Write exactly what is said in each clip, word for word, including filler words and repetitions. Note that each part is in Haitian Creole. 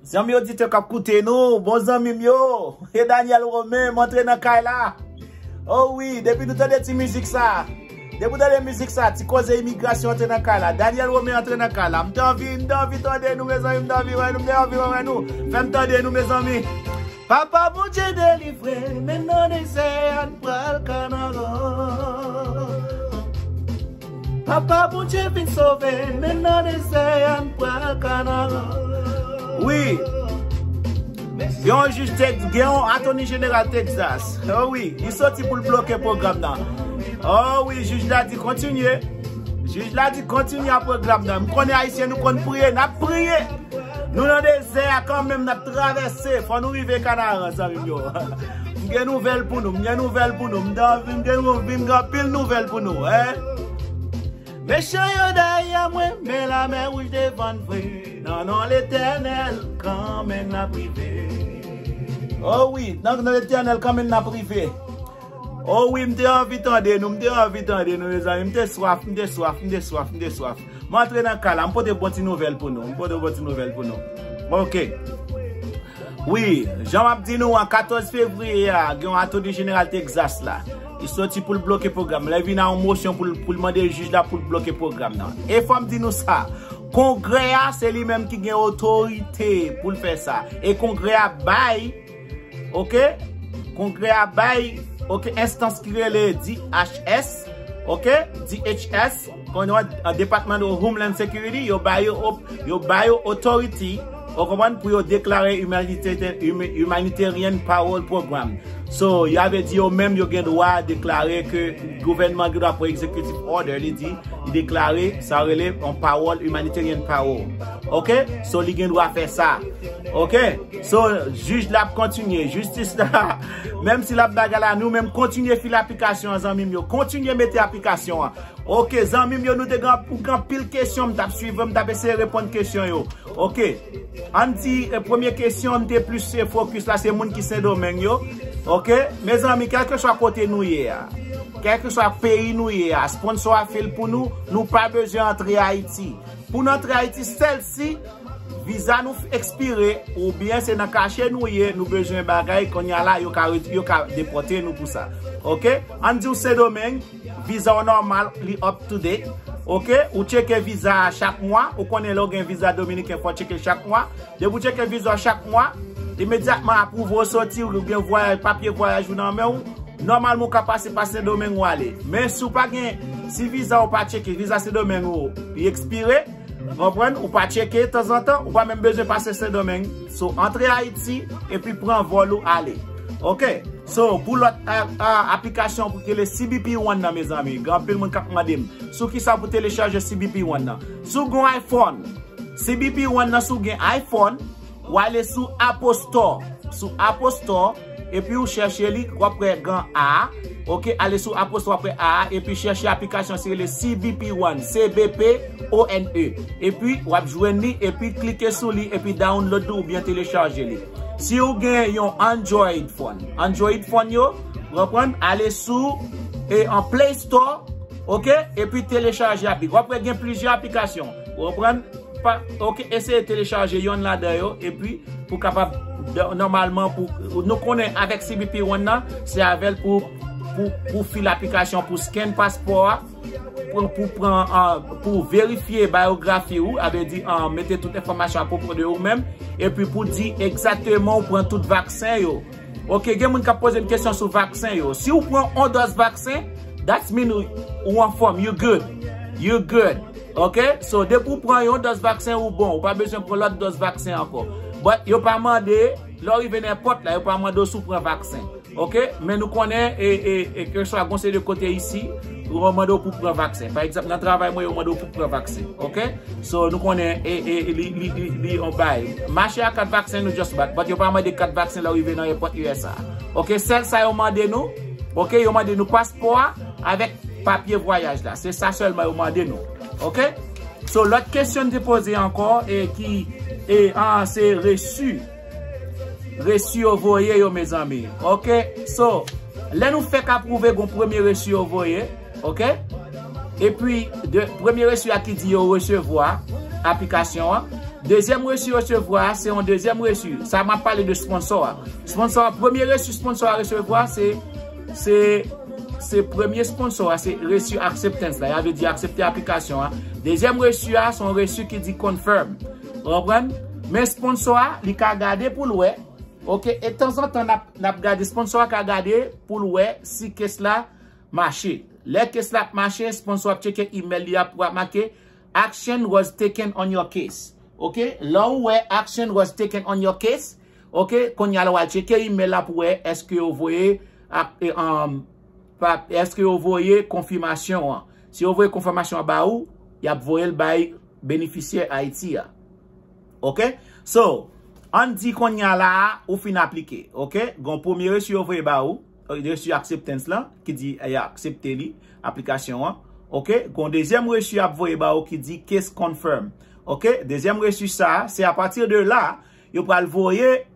Zanmi oditè k ap koute nou, bon zanmi m yo, e Daniel Romain, m antre nan kay la. Oh wi, depi nou tande ti mizik sa, depi w tande mizik sa, ti koze imigrasyon antre nan kay la. Daniel Romain antre nan kay la. M te anvi, m te anvi tande nou, mezanmi, m te anvi wè nou, m te anvi wè nou. Fè m tande nou, mezanmi. Papa Bondye delivre m nan dezè a, n pral Kanaran. Papa Bondye vin sove m nan dezè a, n pral Kanaran. Wi. Gen yon jij Tex-, gen yon attorney general Texas. Oh wi, li soti pou l bloke pwogram nan. Oh wi, jij la di kontinye. Jij la di kontinye a pwogram nan. M konnen Ayisyen nou konn priye, n ap priye. Nou nan dezè a kanmenm, n ap travèse. Fò nou rive Kanaran, zanmi m yo. M gen nouvèl pou nou, m gen nouvèl pou nou. M gen, m gen, m gen anpil nouvèl pou nou, en. Mechan yo dèyè mwen, men lamè wouj devan n vre. Nan non Letènèl, kanmenm n ap rive. Oh wi, nan non Letènèl, kanmenm n ap rive. Oh wi, m te anvi tande nou, m te anvi tande nou, mezanmi. M te swaf, m te swaf, m te swaf, m te swaf. M antre nan kay la, m pote bon ti nouvèl pou nou, m pote bon ti nouvèl pou nou. Ok. Wi, jan m ap di nou an, katòz fevriye a, gen yon attorney general Texas la. Li soti pou l bloke pwogram. Lè vin a yon mosyon pou l, pou l mande jij la pou l bloke pwogram nan. E fò m di nou sa, Kongrè a, se li menm ki gen otorite pou l fè sa. E Kongrè a bay, ok? Kongrè a bay, ok, enstans ki rele D H S, ok? D H S, konnen an Department of Homeland Security, yo ba yo, op- yo ba yo authority, ou konprann, pou yo deklare humanitarian, hum- humanitarian parole program. So, y a vle di yo menm yo gen dwa deklare ke gouvènman gen dwa pran executive order, li di, li deklare, sa rele yon parole, humanitarian parole. Ok? So, li gen dwa fè sa. Ok? So, jij la ap kontinye, jistis la, menm si l ap bagay la, nou menm kontinye file aplikasyon an, zanmi m yo. Kontinye mete aplikasyon an. Ok, zanmi m yo, nou te gen, ou gen anpil kesyon, m t ap swiv, m t ap eseye reponn kesyon yo. Ok, ann di, eh, premye kesyon, m te plis, eh, fokis la, se moun ki Sendomeng yo. Ok, mezanmi, kèlkeswa kote nou ye a, kèlkeswa peyi nou ye a, sponsò a fè l pou nou, nou pa bezwen antre Ayiti. Pou n antre Ayiti, sèl si viza nou f- ekspire, oubyen se nan kache nou ye, nou bezwen bagay, kounye a la, yo ka ret- yo ka depòte nou pou sa. Ok? Ann di w Sendomeng, viza w nòmal, li up to date. Ok? Ou tcheke viza a chak mwa, ou konnen lè w gen viza dominiken, fò w tcheke l chak mwa. Depi w tcheke viza w chak mwa, imedyatman apwouve w soti, ou gen vwayaj, papye vwayaj ou nan men w, nòmalman ou ka pase pa Sendomeng ou ale. Men si w pa gen, si viza w pa tcheke, viza Sendomeng ou, li ekspire, konprann, ou pa tcheke tanzantan, ou pa menm bezwen pase Sendomeng. So, antre Ayiti, epi pran vòl ou ale. Ok? So, pou lòt, a, a, aplikasyon pou rele C B P One nan, mezanmi, gen anpil moun k ap mande m sou kisa pou telechaje C B P One nan. Si w gen iPhone, C B P One nan, si w gen iPhone, w ale sou Apple Store. Sou Apple Store, epi w chèche li, w ap wè gen A. Ok, ale sou Apple Store, w ap wè A, epi chèche aplikasyon, se rele C B P One, C B P O N E. Epi, w ap jwenn li, epi klike sou li, epi download li oubyen telechaje li. Si w gen yon Android phone, Android phone yo, w konprann, ale sou, e, an Play Store, ok, epi telechaje apli. W ap wè gen plizyè aplikasyon, w konprann, pa, ok, eseye telechaje yonn ladan yo, epi pou kapab, nòmalman, pou, nou konnen avèk C B P One nan, se avè l pou, pou, pou file aplikasyon pou scan paspò a, pou, pou pran, ah, pou verifye bayografi ou, a vle di, ah, mete tout enfòmasyon apwopo de ou menm, epi pou di egzakteman ou pran tout vaksen yo. Ok, gen moun k ap poze m kesyon sou vaksen yo. Si ou pran yon dòz vaksen, that's mean ou, ou anfòm, you good. You good. Ok? So, depi ou pran yon dòz vaksen, ou bon. Ou pa bezwen pran lòt dòz vaksen ankò. But yo pa mande, lè w rive nan èpòt la, yo pa mande w si w pran vaksen. Ok? Men nou konnen, e, e, e, kèlkeswa gon seri de kote isi, yo mande w pou pran vaksen. Pa egzanp, nan travay mwen, yo mande w pou pran vaksen. Ok? So, nou konnen, e, e, e, li, li, li, li yon bay. Mache a kat vaksen nou just bat. But yo pa mande kat vaksen lè w rive nan èpòt U S A. Ok, sèl sa yo mande nou. Ok, yo mande nou paspò a avèk papye vwayaj la. Se sa sèlman yo mande nou. Ok? So, lòt kesyon n te poze ankò, e ki, e, an, se resi. Resi yo voye yo, mezanmi. Ok? So, lè nou fèk apwouve, gon premye resi yo voye. Ok? Epi, de, premye resi a ki di yo resevwa aplikasyon an. Dezyèm resi yo resevwa a, se yon dezyèm resi. Sa m ap pale de sponsor a. Sponsor a, premye resi sponsor a resevwa, se, se, se premye sponsor a, se resi acceptance la. Sa vle di aksepte aplikasyon an. Dezyèm resi a, se yon resi ki di confirm. Ou konprann? Men sponsor a, li ka gade pou l wè. Ok, e tanzantan, n ap, n ap gade, sponsor a ka gade pou l wè si case la mache. Lè case la ap mache, sponsor ap tcheke email li ap, ap make, "Action was taken on your case." Ok, lè w wè "Action was taken on your case", ok, kounye a la w al tcheke email la pou wè èske yo voye ak, e, um, pa, èske yo voye konfimasyon an. Si yo voye konfimasyon an ba ou, y ap voye l bay benefisyè Ayiti a. Ok? So, ann di kounye a la a, ou fin aplike. Ok? Gon premye resi yo voye ba ou, resi acceptance lan, ki di, eh, y aksepte li, aplikasyon an. Ok? Gon dezyèm resi y ap voye ba ou ki di case confirm. Ok? Dezyèm resi sa, se apati de la, yo pral voye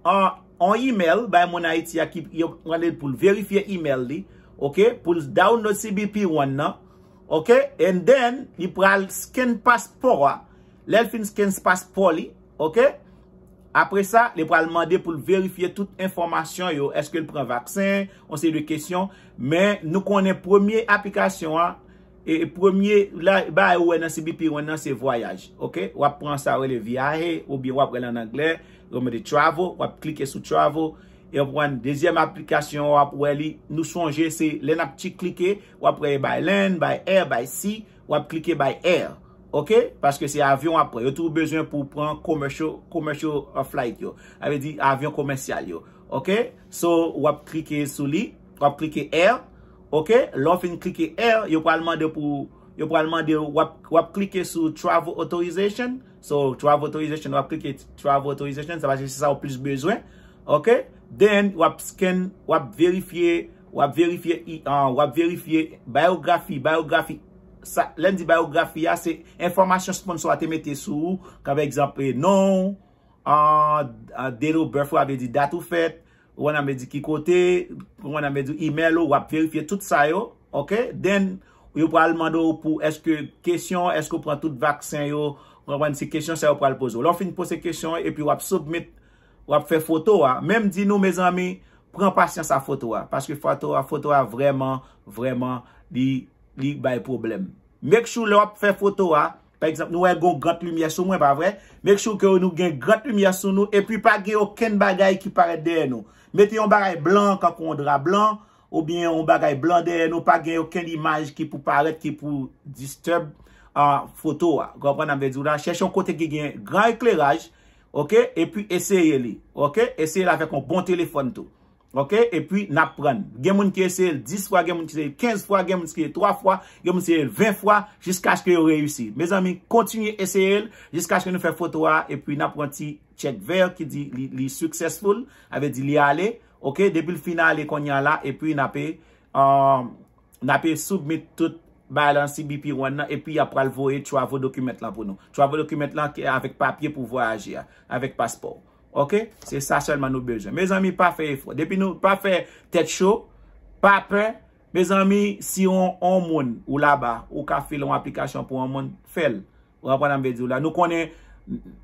an, an email bay moun Ayiti a ki yo mande l pou l verifye email li, ok, pou l download C B P one nan, ok, and then li pral scan paspò a. Lè l fin scan paspò li, ok, apre sa, li pral mande pou l verifye tout enfòmasyon yo, èske l pran vaksen, yon seri de kesyon, men nou konnen premye aplikasyon an, e, e premye la, bagay ou wè nan C B P one nan se vwayaj, ok? W ap pran sa yo rele viaje, oubyen w ap wè l an anglè, yo mete travel, w ap klike sou travel, e w ap pran dezyèm aplikasyon, w ap wè li, nou sonje se lè n ap ti klike, w ap wè by land, by air, by sea, w ap klike by air, ok? Paske se avyon w ap pran, yo toujou bezwen pou w pran commercial, commercial, uh, flight yo, sa vle di avyon komèsyal yo, ok? So, w ap klike sou li, w ap klike air, ok? Lè w fin klike air, yo pral mande pou, yo pral mande w ap, w ap klike sou travel authorization. So, travel authorization, w ap klike travel authorization, sa paske se sa w plis bezwen, ok? Then, w ap scan, w ap verifye, w ap verifye, i- ah, w ap verifye bayografi, bayografi, sa, lè n di bayografi a, se enfòmasyon sponsor a te mete sou ou, kan pa egzanp, eh, non, ah, ah, date of birth ou, sa vle di dat ou fèt, ou konn ap di ki kote, ou konn ap di email ou, w ap verifye tout sa yo, ok? Then, yo pral mande w pou èske kesyon, èske w pran tout vaksen yo, ou konprann, se kesyon sa yo pral poze w. Lè w fin poze kesyon, epi w ap submit, w ap fè foto a. Men m di nou, mezanmi, pran pasyans a foto a, paske foto a, foto a vrèman, vrèman, li, li bay pwoblèm. Make sure lè w ap fè foto a, pa egzanp, nou wè gon grant limyè sou mwen, pa vre? Make sure ke nou gen grant limyè sou nou, epi pa gen okenn bagay ki parèt dèyè nou. Mete yon bagay blan, kankou yon dra blan, oubyen yon bagay blan dèyè nou, pa gen okenn imaj ki pou parèt, ki pou disturb, ah, foto a. Ou konprann sa m vle di w la? Chèche yon kote ki gen gran ekleraj, ok? Epi eseye li, ok? Eseye l avèk yon bon telefòn tou. Ok, epi n ap pran. Gen moun ki eseye l dis fwa, gen moun ki eseye l kenz fwa, gen moun ki eseye l twa fwa, gen moun ki eseye l ven fwa, jiskaske yo reyisi. Mezanmi, kontinye eseye l, jiskaske nou fè foto a, epi n ap pran ti chèk vè ki di li, li successful, sa vle di li ale. Ok, depi l fin ale kounye a la, epi n ape, um, n ape submit tout bagay la nan C B P one nan, epi y ap pral voye travel document lan pou nou. Travel document lan ki avèk papye pou vwayaje a, avèk paspò. Ok? Se sa sèlman nou bezwen. Mezanmi, pa fè efò. Depi nou pa fè tèt cho, pa pè. Mezanmi, si on, on moun ou laba, ou ka file yon aplikasyon pou on moun, fè l. Ou konprann sa m vle di w la? Nou konnen,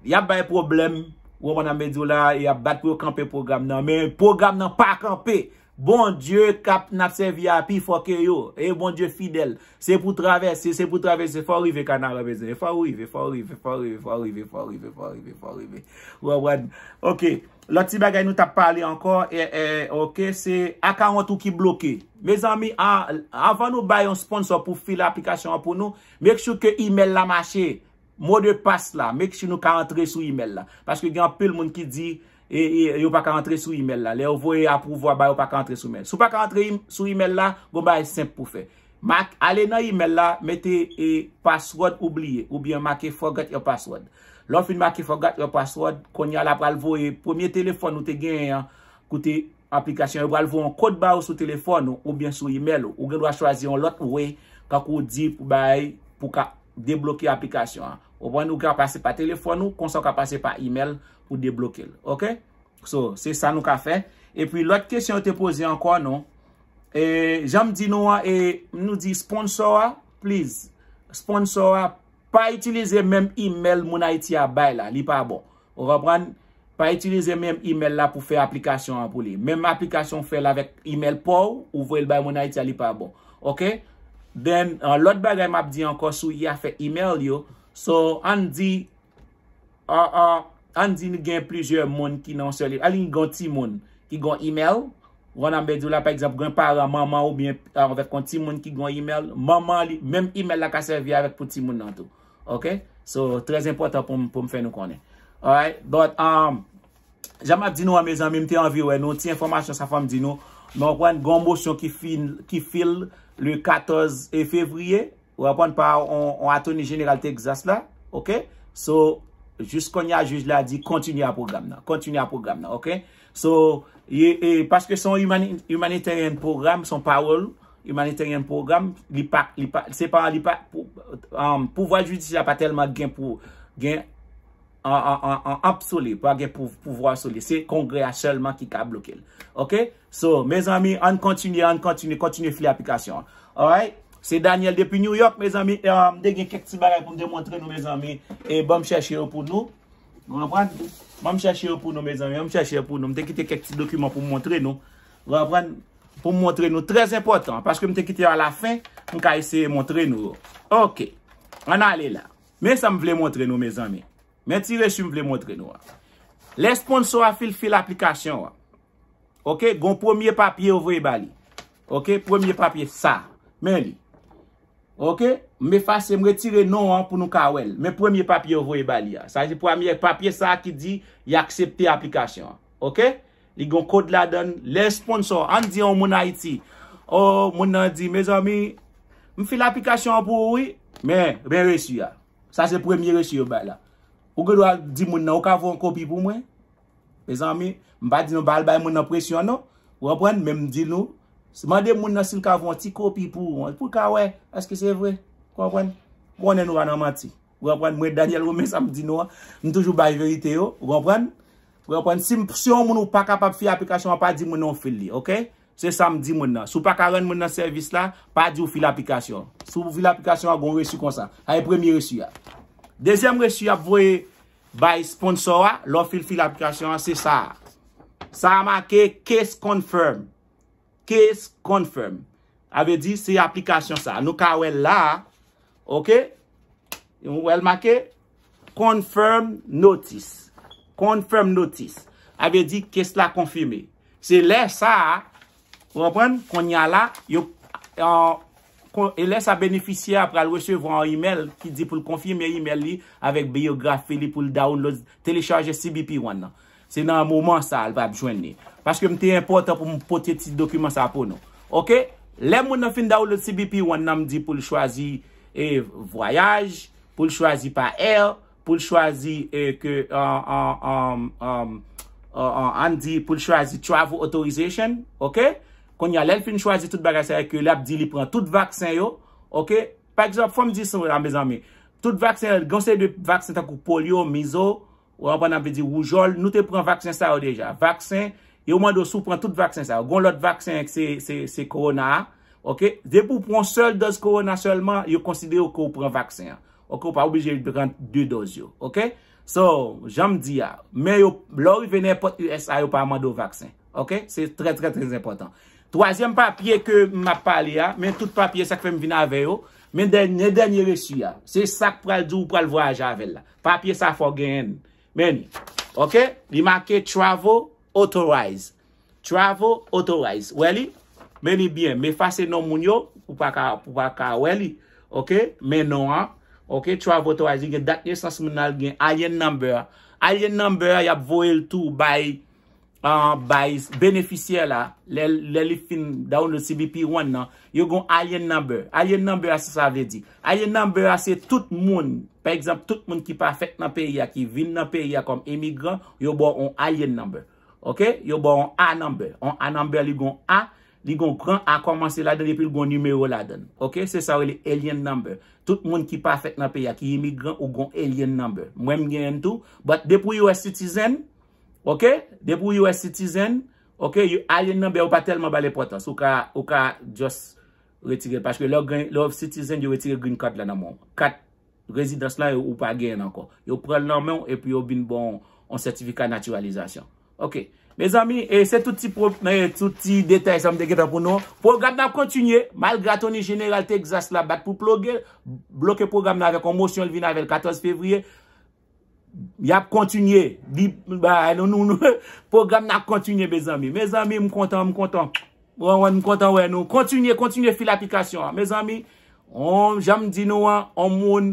y ap bay pwoblèm, ou konprann sa m vle di w la, y ap bat pou yo kanpe pwogram nan. Men pwogram nan pa kanpe. Bondye k ap, n ap sèvi a pi fò ke yo. E Bondye fidèl. Se pou travèse, se pou travèse. Fò w rive Kanaran, mezanmi. Fò w rive, fò w rive, fò w rive, fò w rive, fò w rive, fò w rive, fò w rive. Ou konprann? Ok. Lòt ti bagay nou t ap pale ankò, e, e, ok, se akawont ou ki bloke. Mezanmi, a, avan nou bay yon sponsor pou file aplikasyon an pou nou, make sure ke email la mache. Mo de pas la, make sure nou ka antre sou email la. Paske gen anpil moun ki di, e, e, yo pa ka antre sou email la. Lè yo voye apouvwa ba yo, pa ka antre sou email. Si w pa ka antre im-, sou email la, gon bagay senp pou fè. Mak-, ale nan email la, mete, e, password ou bliye, oubyen make forget your password. Lè w fin make forget your password, kounye a l ap pral voye premye telefòn ou te genyen an, kote aplikasyon yo pral voye yon kòd ba ou sou telefòn ou oubyen sou email ou. Ou gen dwa chwazi yon lòt way, kankou w di pou bay, pou ka debloke aplikasyon an. Ou konprann, ou ka pase pa telefòn ou, konsa w ka pase pa email pou debloke l. Ok? So, se sa nou ka fè. Epi lòt kesyon yo te poze ankò, non. E, jan m di nou an, e, nou di sponsor a, please. Sponsor a, Pa itilize menm email moun Ayiti a bay la, li pa bon. Ou konprann? Pa itilize menm email la pou fè aplikasyon an pou li. Menm aplikasyon w fè l avèk email pa w, ou voye l bay moun Ayiti a, li pa bon. Ok? Then, uh, lòt bagay m ap di ankò sou afè email yo. So, ann di, uh, uh, ann di n gen plizyè moun ki nan yon sèl, ann di n gen yon timoun ki gen yon email, ou konprann sa m vle di w la, pa egzanp, gen paran, manman oubyen, uh, avèk yon timoun ki gen yon email, manman li, menm email la ka sèvi avèk pou timoun nan tou. Ok? So, trè enpòtan pou m, pou m fè nou konnen. Alright? But, um, jan m ap di nou an, mezanmi, m te anvi wè nou, ti enfòmasyon sa fò m di nou. Men w konprann, gen yon mosyon ki fin, ki fil le katòz fevriye, ou konprann, pa on, on attorney general Texas la, ok? So, jis kounye a, jij la di, kontinye a pwogram nan, kontinye a pwogram nan, ok? So, e, e, paske se yon humani-, humanitarian program, se yon parole, humanitarian program, li pa, li pa, se pa, li pa, pou, um, pouvwa jidisyè pa tèlman gen pou, gen an, an, an, an, anp sou li, pa gen pou, pouvwa sou li. Se kongrè a sèlman ki ka bloke l. Ok? So, mezanmi, ann kontinye, ann kontinye, kontinye file aplikasyon an. Alright? Se Daniel depi New York, mezanmi. E, um, m te gen kèk ti bagay pou m te montre nou, mezanmi. E ban m chèche yo pou nou. Nou konprann? Ban m chèche yo pou nou, mezanmi. Ban m chèche yo pou nou. M te kite kèk ti dokiman pou m montre nou. Ou konprann? Pou m montre nou. Trè enpòtan. Paske m te kite yo alafen, m ka eseye montre nou yo. Ok. Ann ale la. Men sa m vle montre nou, mezanmi. Men ti resi m vle montre nou an. Lè sponsò a fil fil aplikasyon an. Ok, gon premye papye yo voye ba li. Ok, premye papye sa. Men li. Ok, m efase, m retire non an pou nou ka wè l. Men premye papye yo voye ba li a. Sa se premye papye sa ki di y aksepte aplikasyon an. Ok? Li gon kòd ladan l. Lè sponsò, ann di yon moun Ayiti. O, moun nan di, mezanmi, m fil aplikasyon an pou ou wi. Men, men resi a. Sa se premye resi yo bay la. Ou gen dwa di moun nan, ou ka voye yon kopi pou mwen? Mezanmi, m pa di nou pa al bay moun nan presyon non. Ou konprann? Men m di nou, mande moun nan si l ka voye yon ti kopi pou ou, pou l ka wè, èske se vre? Ou konprann? M konnen nou pa nan manti. Ou konprann? Mwen, Daniel Romain, sa m di nou an, m toujou bay verite yo. Ou konprann? Ou konprann? Si, si yon moun ou pa kapab fil aplikasyon an, pa di moun nan w fil li, ok? Se sa m di moun nan. Si w pa ka rann moun nan sèvis la, pa di w fil aplikasyon. Si w fil aplikasyon an, gon resi konsa. Sa e premye resi a. Dezyèm resi a ap voye bay sponsò a, lè w fil fil aplikasyon an, se sa a. Sa a make case confirm. Case confirm. Sa vle di se aplikasyon sa a. Nou ka wè l la a. Ok? Ou wè l make confirm notice. Confirm notice. Sa vle di case la konfime. Se lè sa a, ou konprann? Kounye a la, yo, e lè sa benefisyè a pral resevwa yon email ki di pou l konfime email li avèk biyografi li pou l download, telechaje C B P One nan. Se nan moman sa a l va ap jwenn li. Paske m te enpòtan pou m pote ti dokiman sa a pou nou. Ok? Lè moun nan fin download C B P One nan, m di pou l chwazi e vwayaj, pou l chwazi pa air, pou l chwazi e ke an, an, an, an, an, an, ann di pou l chwazi travel authorization, ok? Kounye a, lè l fin chwazi tout bagay sa yo, ke l ap di li pran tout vaksen yo, ok? Pa egzanp, fò m di sa w la, mezanmi. Tout vaksen yo, gen yon seri de vaksen tankou polyo, mizo, ou konprann, ap di woujòl, nou te pran vaksen sa yo deja. Vaksen, yo mande w si w pran tout vaksen sa yo. Gon lòt vaksen se, se, se kowona a, ok? Depi w pran yon sèl dòz kowona sèlman, yo konsidere w ke w pran vaksen an. Ok, ou pa oblije pran de dòz yo, ok? So, jan m di a, men yo, lè w rive nan nenpòt U S A, yo pa mande w vaksen, ok? Se trè, trè, trè enpòtan. Twazyèm papye ke m ap pale a, men tout papye sa k fè m vin avè yo, men dènye, dènye resi a. Se sa k pral di w pral vwayaje avè l la. Papye sa fò w genyen l. Men li. Ok? Li make travel authorized. Travel authorized. Wè li? Men li byen. M efase non moun yo, pou pa ka, pou pa ka wè li. Ok? Men non an. Ok? Travel authorized. Li gen dat nesans moun nan, li gen alien number. Alien number a, y ap voye l tou bay, ah, bay benefisyè la. Lè, lè li fin download C B P One nan, yo gon alien number. Alien number a, sa sa vle di? Alien number a, se tout moun, pa egzanp, tout moun ki pa fèt nan peyi a, ki vin nan peyi a kòm imigran, yo ba w on alien number. Ok? Yo ba w on A number. On A number, li gon A, li gon gran A kòmanse ladan l, epi l gon nimewo ladan l. Ok? Se sa yo rele alien number. Tout moun ki pa fèt nan peyi a, ki imigran, ou gon alien number. Mwen, m genyen l tou. But depi w U S citizen, ok? Depi w U S citizen, ok? Yo, alien number, ou pa tèlman ba l enpòtans. Ou ka, ou ka just retire l. Paske lè w gen, lè w citizen, yo retire green card la nan men w. Kat rezidans lan, ou pa genyen l ankò. Yo pran l nan men w epi yo vin ba w yon sètifika natiralizasyon. Ok. Mezanmi, e se tout ti, pro- e tout ti detay sa m te gentan pou nou. Pwogram nan ap kontinye, malgre Attorney General Texas la bat pou ploge, bloke pwogram nan avèk yon mosyon l vin avè l katòz fevriye. Y ap kontinye. Li, ba, nou, nou, nou, pwogram nan ap kontinye, mezanmi. Mezanmi, m kontan, m kontan. Mwen, mwen, m kontan wè nou. Kontinye, kontinye fil aplikasyon an. Mezanmi, on, jan m di nou an, on moun,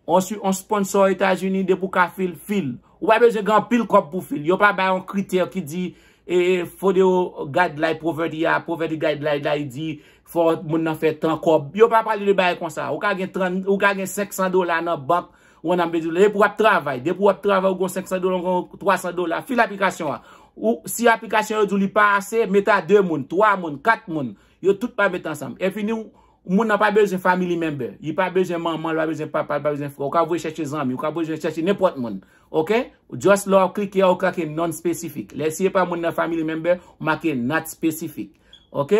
on, si- on sponsor Etazini, depi w ka fil, fil. Ou pa bezwen gen anpil kòb pou fil. Yo pa bay yon kritè ki di, e, e, fode w guideline poverty a, poverty guideline la, li di, fò moun nan fè tan kòb. Yo pa pale de bagay konsa. Ou ka gen trant, ou ka gen senk san dola nan bank, ou nan bezwen, depi w ap travay, depi w ap travay, ou gen senk san dola, ou gen twa san dola, fil aplikasyon an. Ou, si aplikasyon yo di w li pa ase, met a de moun, twa moun, kat moun. Yo tout pa met ansanm. E fini, ou- moun nan pa bezwen family member. Li pa bezwen manman, li pa bezwen papa, li pa bezwen frè. Ou ka voye chèche zanmi, ou ka voye chèche nenpòt moun. Ok? Just lè w ap klike, ou klike non-specific. Lè si e pa moun nan family member, ou make not specific. Ok?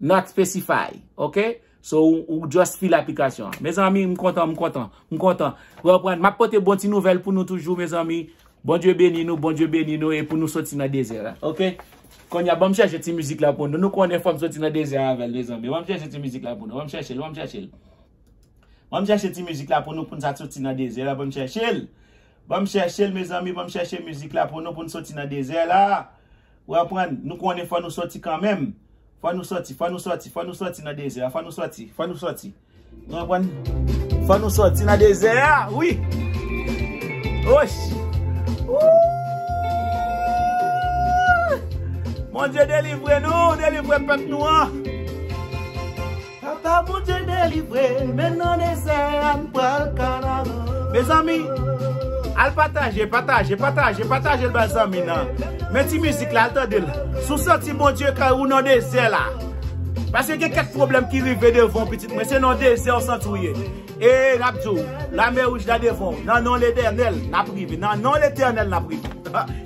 Not specify. Ok? So, ou, ou just fil aplikasyon an. Mezanmi, m kontan, m kontan, m kontan. Ou konprann? M ap pote bon ti nouvèl pou nou toujou, mezanmi. Bondye beni nou, Bondye beni nou, e pou nou soti nan dezè a. Ok? Kounye a, ban m chèche ti mizik la pou nou. Nou konnen fò m soti nan dezè a avè l, mezanmi. Ban m chèche ti mizik la pou nou. Ban m chèche l, ban m chèche l. Ban m chèche ti mizik la pou nou, pou n sa soti nan dezè a. Ban m chèche l. Ban m chèche l, mezanmi. Ban m chèche mizik la pou nou, pou n soti nan dezè la. Ou konprann? Nou konnen fò nou soti kanmenm. Fò nou soti, fò nou soti, fò nou soti nan dezè a. Fò nou soti, fò nou soti. Ou konprann? Fò nou soti nan dezè a, wi. Osh. Woo! Bondye delivre nou, delivre pèp nou an. Papa Bondye delivre, men nan dezè a n pral kanaran. Mezanmi, al pataje, pataje, pataje, pataje l bay zanmi nan. Men ti mizik la, al tande l. Si w santi Bondye kay ou nan dezè la. Paske gen kèk pwoblèm ki rive devan w, pitit mwen, se nan dezè w santi w ye. E n ap di w, lamè wouj la devan w. Nan non Letènèl, n ap rive. Nan non Letènèl, n ap rive.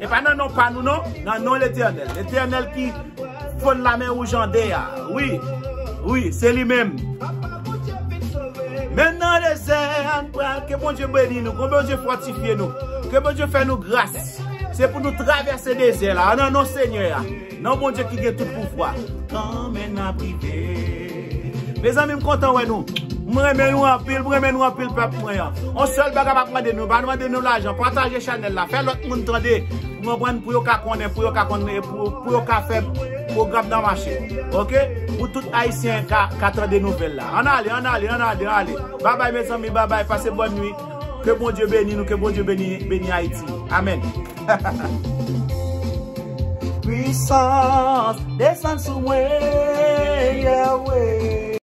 E pa nan non pa nou, non. Nan non Letènèl. Letènèl ki fonn lamè wouj an de a. Wi. Wi, se li menm. Men nan dezè a n pral, ke Bondye beni nou, ke Bondye fòtifye nou, ke Bondye fè nou gras. Se pou nou travèse dezè la, nan non Senyè a, nan Bondye ki gen tout pouvwa. Kanmenm n ap rive. Mezanmi, m kontan wè nou. Mwen renmen nou anpil, mwen renmen nou anpil, pèp mwen an. On sèl bagay m ap mande nou, pa mande nou lajan, pataje chanèl la, fè lòt moun tande. Ou konprann, pou yo ka konnen, pou yo ka konnen, pou, pou yo ka fè pwogram nan mache. Ok? Pou tout Ayisyen ka, ka tande nouvèl la. Ann ale, ann ale, ann ale, ann ale. Babay, mezanmi, babay, pase bòn nwi. Ke Bondye beni nou, ke Bondye beni, beni Ayiti. Amèn. Pwisans desann sou mwen, Yahweh.